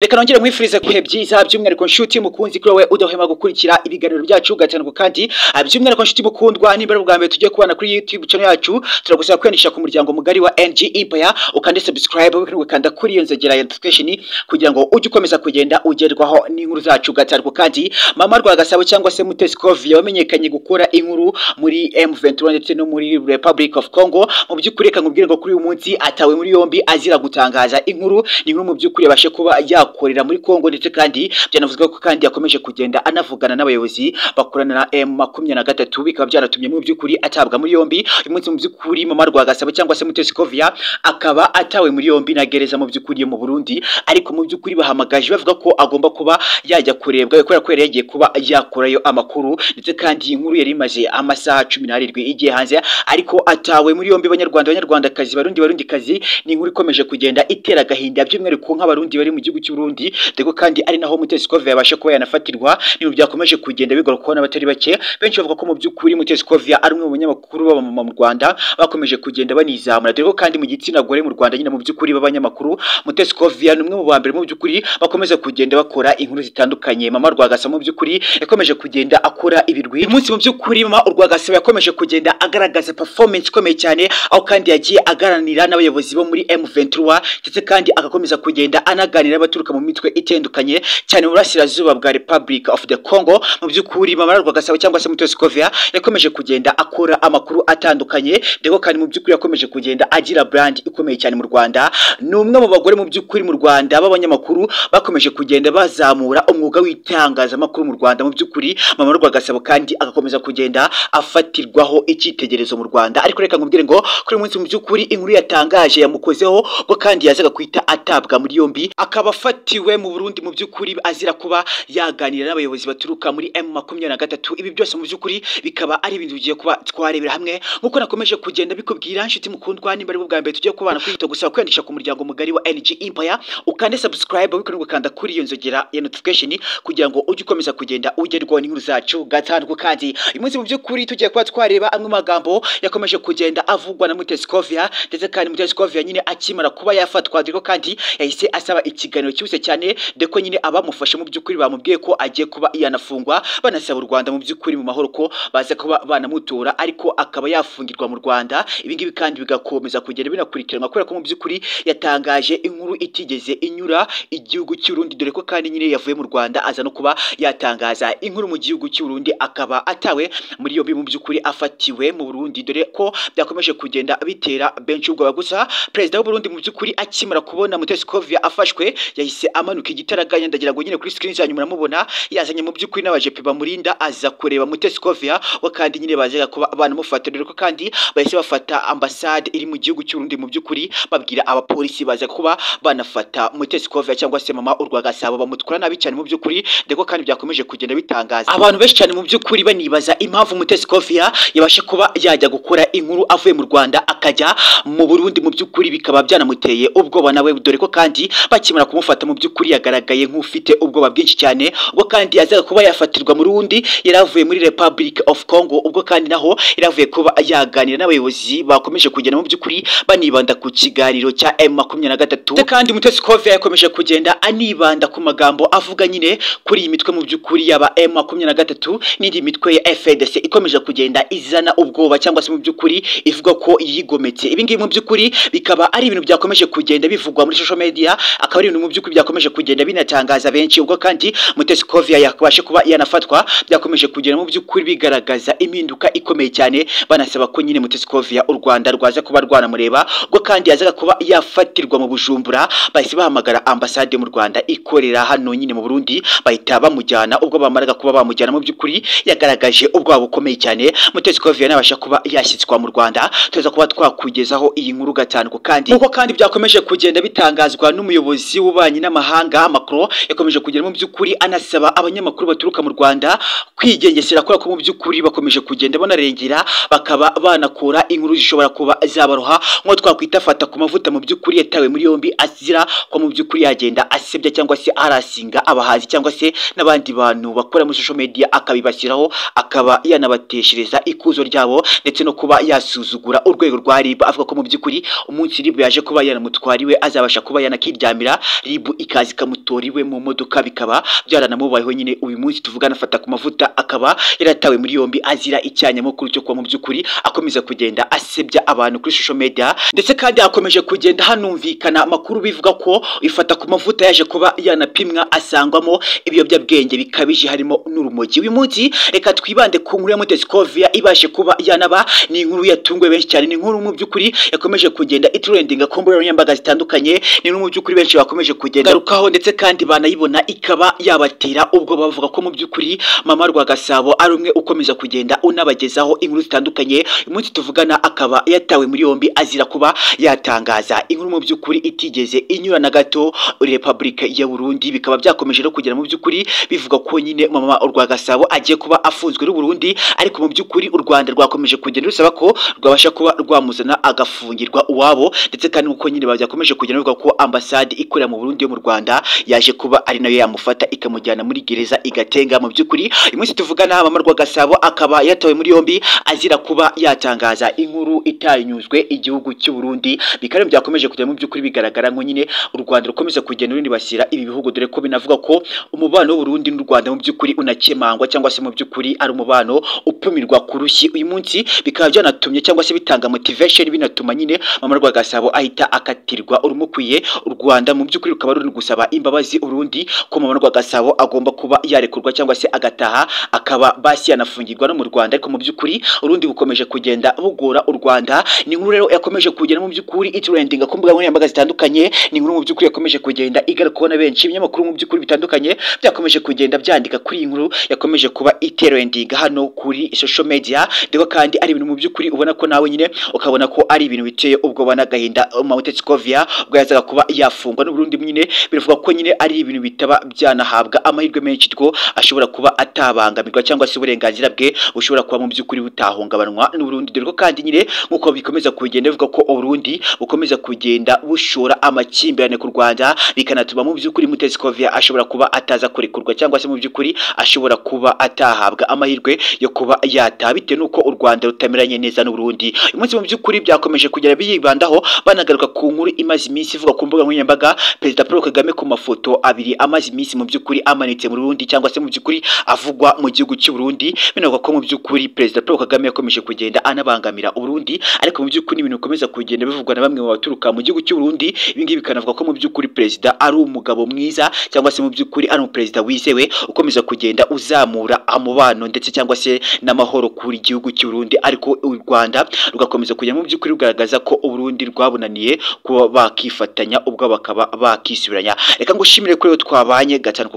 Reka nongere nkwifurize kuhe byiza, by'umwihariko nshuti mukunzi, kuri wowe udahwema gukurikira ibiganiro byacu gatanu. Kandi by'umwihariko nshuti mukundwa, nimba ari ubwa mbere tugiye kubana kuri YouTube channel yacu, turagusaba kwiyandikisha ku muryango mugari wa NG Empire, ukande subscribe, ukanda kuri iyo nzogera ya notification kugira ngo ujye ukomeza kugenda ugerwaho n'inkuru zacu gatanu. Kandi Mama Rwagasabo cyangwa se Mutesi Scovia wamenyekanye gukora inkuru muri M23 ndetse no muri Republic of Congo, mu by'ukuri reka nkubwire ngo kuri uyu munsi atawe muri yombi azira gutangaza inkuru. Ni inkuru mu by'ukuri yabashe kuba yakorera muri Congo, ndetse kandi byanavuzwe ko kandi yakomeje kugenda anavugana n'abayobozi bakorana na M23, bikaba byaratumye mu by'ukuri atabwa muri yombi. Uyu munsi mu by'ukuri Mama Rwagasabo cyangwa se Mutesi Scovia akaba atawe muri yombi na gereza mu by'ukuri mu Burundi, ariko mu by'ukuri bahamagaje bavuga ko agomba kuba yajya kurebwa kubera ko yari yagiye kuba yakorayo amakuru. Ndetse kandi iyi nkuru yari imaze amasaha 17 igiye hanze, ariko atawe muri yombi. Banyarwanda, Banyarwandakazi, Barundi, Barundikazi, ni inkuru ikomeje kugenda itera agahinda, by'umwihariko nk'Abarundi bari mu gihugu cy'u Burundi, dore kandi ari naho Mutesi Scovia yabashe kuba yanafatirwa. Ni byakomeje kugenda bigarukaho n'abatari bake. Benshi bavuga ko mu by'ukuri Mutesi Scovia ari umwe mu banyamakuru b'abamama mu Rwanda bakomeje kugenda banizamura, dore ko kandi mu gitsina gore mu Rwanda nyine mu by'ukuri b'abanyamakuru, Mutesi Scovia ni umwe mu ba mbere mu by'ukuri bakomeza kugenda bakora inkuru zitandukanye. Mama Rwagasabo mu by'ukuri yakomeje kugenda akora ibirwi. Uyu munsi mu by'ukuri Mama Rwagasabo yakomeje kugenda agaragaza performance ikomeye cyane, aho kandi yagiye aganira n'abayobozi bo muri M23, ndetse kandi agakomeza kugenda anaganira n'abaturuka mu mitwe itandukanye cyane mu burasirazuba bwa Republic of the Congo. Mu by'ukuri Mama Rwagasabo cyangwa se Mutesi Scovia yakomeje kugenda akora amakuru atandukanye, dore kandi mu by'ukuri yakomeje kugenda agira brand ikomeye cyane mu Rwanda. Ni umwe mu bagore mu by'ukuri mu Rwanda b'abanyamakuru bakomeje kugenda bazamura umwuga w'itangazamakuru mu Rwanda. Mu by'ukuri Mama Rwagasabo kandi agakomeza kugenda afatirwaho icyitegererezo mu Rwanda. Ariko reka nkubwire ngo kuri uyu munsi mu by'ukuri inkuru yatangaje yamukozeho, ngo kandi yazaga kwita atabwa muri yombi, akaba afatiwe mu Burundi mu by'ukuri azira kuba yaganira n'abayobozi baturuka muri M23. Ibi byose mu by'ukuri bikaba ari ibintu bigiye kuba twarebera hamwe nkuko nakomeje kugenda bikubwira. Nshuti mukundwa, nimba ari bwa mbere tugiye kubana kuri gusaba kwiyandikisha ku muryango mugari wa NG Empire, ukande subscribe, ukanda kuri iyo nzogera ya notification kugira ngo ujye ukomeza kugenda ugerwaho n'inkuru zacu gatanu. Kandi uyu munsi mu by'ukuri tugiye kuba twareba amwe magambo yakomeje kugenda avugwa na Mutesi Scovia, ndetse kandi Mutesi Scovia nyine akimara kuba yafatwa, dore ko kandi yahise asaba ikiganiro cyihuse cyane, dore ko nyine abamufashe mu by'ukuri bamubwiye ko agiye kuba yanafungwa, banasaba u Rwanda mu by'ukuri mu mahoro ko baza kuba banamutora, ariko akaba yafungirwa mu Rwanda. Ibi ngibi kandi bigakomeza kugenda binakurikiranwa kubera ko mu by'ukuri yatangaje inkuru itigeze inyura igihugu cy'u Burundi, dore ko kandi nyine yavuye mu Rwanda aza no kuba yatangaza inkuru mu gihugu cy'u Burundi, akaba atawe muri yombi mu by'ukuri afatiwe mu Burundi, dore ko byakomeje kugenda bitera benshi ubwoba. Gusa perezida w'u Burundi mu by'ukuri akimara kubona Mutesi Scovia afashwe yahise amanuka igitaraganya. Ndagira ngo nyine kuri screen zanyu muramubona, yazanye mu by'ukuri n'abajepe bamurinda, aza kureba Mutesi Scovia we, kandi nyine bazaga kuba banamufata, dore ko kandi bahise bafata ambasade iri mu gihugu cy'u Burundi mu by'ukuri, babwira abapolisi baza kuba banafata Mutesi Scovia cyangwa se Mama Urwagasabo, bamutwara nabi cyane mu by'ukuri, dore ko kandi byakomeje kugenda bitangaza abantu benshi cyane mu by'ukuri banibaza impamvu Mutesi Scovia yabashe kuba yajya gukora inkuru avuye mu Rwanda akajya mu Burundi, mu by'ukuri bikaba byanamuteye ubwoba nawe, dore ko kandi bakimara kumufata mu by'ukuri yagaragaye nk'ufite ubwoba bwinshi cyane. Ubwo kandi yazaga kuba yafatirwa mu Burundi, yaravuye muri Republic of Congo, ubwo kandi naho yaravuye kuba yaganira n'abayobozi bakomeje kugenda mu by'ukuri banibanda ku kiganiro cya M23. Kandi Mutesi Scovia yakomeje kugenda anibanda ku magambo avuga nyine kuri iyi mitwe mu by'ukuri yaba M23 n'indi mitwe ya FARDC ikomeje kugenda izana ubwoba cyangwa se mu by'ukuri ivuga ko yigometse. Ibi ngibi mu by'ukuri bikaba ari ibintu byakomeje kugenda bivugwa muri social media, akaba ari ibintu mu by'ukuri byakomeje kugenda binatangaza benshi. Ubwo kandi Mutesi Scovia yakabashe kuba yanafatwa, byakomeje kugenda mu by'ukuri bigaragaza impinduka ikomeye cyane, banasaba ko nyine Mutesi Scovia u Rwanda rwaza kuba rwanamureba. Ubwo kandi yazaga kuba yafatirwa mu Bujumbura, bahise bahamagara ambasade mu Rwanda ikorera hano nyine mu Burundi, bahita bamujyana. Ubwo bamaraga kuba bamujyana mu by'ukuri yagaragaje ubwoba bukomeye cyane. Mutesi Scovia nabasha kuba yashyitswa mu Rwanda, tuza kuba twakugezaho iyi nkuru gatanu. Kandi nkuko kandi byakomeje kugenda bitangazwa n'umuyobozi w'ububanyi n'amahanga Macron, yakomeje kugenda mu by'ukuri anasaba abanyamakuru baturuka mu Rwanda kwigengesera, kubera ko mu by'ukuri bakomeje kugenda banarengera bakaba banakora inkuru zishobora kuba zabaroha, nko twakwita fata ku mavuta mu by'ukuri yatawe muri yombi azira ko mu by'ukuri yagenda asebya cyangwa se arasinga abahazi cyangwa se n'abandi bantu bakora muri social media, akabibashyiraho akaba yanabateshereza ikuzo ryabo, ndetse no kuba yasuzugura urwego rwa RIB, avuga ko mu by'ukuri umunsi RIB yaje kuba yanamutwariwe azabasha kuba yanakiryamira. RIB RIB ikaza ikamutora iwe mu modoka, bikaba byaranamubayeho nyine. Uyu munsi tuvugana afata ku mavuta akaba yaratawe muri yombi azira icyanyamukuru cyo kuba mu by'ukuri akomeza kugenda asebya abantu kuri social media. Ndetse kandi akomeje kugenda hanumvikana amakuru bivuga ko ifata ku mavuta yaje kuba yanapimwa asangwamo ibiyobyabwenge bikabije harimo n'urumogi. Uyu munsi reka twibande ku nkuru ya Mutesi Scovia ibashe kuba yanaba, ni inkuru yatunguwe benshi cyane, ni inkuru mu by'ukuri yakomeje kugenda itrendinga ku mbuga nkoranyambaga zitandukanye, ni inkuru mu by'ukuri benshi bakomeje kugenda garukaho ndetse kandi banayibona ikaba yabatera ubwo bavuga ko mu by'ukuri Mama Rwagasabo ari umwe ukomeza kugenda unabagezaho inkuru zitandukanye. Uyu munsi tuvugana akaba yatawe muri yombi azira kuba yatangaza inkuru mu by'ukuri itigeze inyura na gato Republika ya Burundi, bikaba byakomeje no kugera mu by'ukuri bivuga ko nyine Mama Rwagasabo agiye kuba afunzwe n'u Burundi, ariko mu by'ukuri u Rwanda rwakomeje kugenda rusaba ko rwabasha kuba rwamuzana agafungirwa uwabo. Ndetse kandi uko nyine byakomeje kugenda bivuga ko ambasade ikorera mu Burundi yo mu Rwanda yaje kuba ari nayo yamufata ikamujyana muri gereza igatenga. Mu by'ukuri uyu munsi tuvugana Mama Rwagasabo akaba yatawe muri yombi azira kuba yatangaza inkuru itanyuzwe igihugu cy'u Burundi, bikaba byakomeje kugenda mu by'ukuri bigaragara ngo nyine u Rwanda rukomeza kugenda runibasira ibi bihugu, dore ko binavuga ko umubano w'u Burundi n'u Rwanda mu by'ukuri unakemangwa cyangwa se mu by'ukuri ari umubano upimirwa ku rushyi. Uyu munsi bikaba byanatumye cyangwa se bitanga motivation, binatuma nyine Mama Rwagasabo ahita akatirwa urumukwiye. U Rwanda mu by'ukuri rukaba ruri gusaba imbabazi Urundi ko Mama Rwagasabo agomba kuba yarekurwa cyangwa se agataha akaba basi yanafungirwa no mu Rwanda, ariko mu by'ukuri Urundi bukomeje kugenda bugora u Rwanda. Ni inkuru rero yakomeje kugenda mu by'ukuri itrendinga ku mbuga nkoranyambaga zitandukanye, ni inkuru mu by'ukuri yakomeje kugenda igarukwaho na benshi, ibinyamakuru mu by'ukuri bitandukanye byakomeje kugenda byandika kuri iyi nkuru yakomeje kuba iterendinga hano kuri social media, dore kandi ari ibintu mu by'ukuri ubona ko nawe nyine ukabona ko ari ibintu biteye ubwoba n'agahinda. Mutesi Scovia ubwo yazaga kuba yafungwa n'u Burundi nyine bivuga ko nyine ari ibintu bitaba byanahabwa amahirwe menshi two ashobora kuba atabangamirwa cyangwa se uburenganzira bwe bushobora kuba mu by'ukuri butahungabanwa n'u Burundi, dore ko kandi nyine nkuko bikomeza kugenda bivuga ko Burundi bukomeza kugenda bushora amakimbirane ku Rwanda, bikanatuma mu by'ukuri Mutesi Scovia ashobora kuba ataza kurekurwa cyangwa se mu by'ukuri ashobora kuba atahabwa amahirwe yo kuba yataha bitewe nuko u Rwanda rutameranye neza n'u Burundi. Uyu munsi mu by'ukuri byakomeje kugera biyibandaho banagaruka ku nkuru imaze iminsi ivuga ku mbuga nkoranyambaga Perezida Paul Kagame ku mafoto abiri amaze iminsi mu by'ukuri amanitse mu Burundi cyangwa se mu by'ukuri avugwa mu gihugu cy'u Burundi, binavuga ko mu by'ukuri Perezida Paul Kagame yakomeje kugenda anabangamira Burundi, ariko mu by'ukuri ibintu bikomeza kugenda bivugwa na bamwe mu baturuka mu gihugu cy'u Burundi. Ibi ngibi bikanavuga ko mu by'ukuri perezida ari umugabo mwiza cyangwa se mu by'ukuri ari umuperezida wizewe ukomeza kugenda uzamura amubano ndetse cyangwa se n'amahoro kuri gihugu cy'u Burundi, ariko u Rwanda rugakomeza kujya mu by'ukuri rugaragaza ko u Burundi rwabunaniye kuba bakifatanya ubwo bakaba bakisubiranya. Reka ngushimire kuri twabanye gatanu.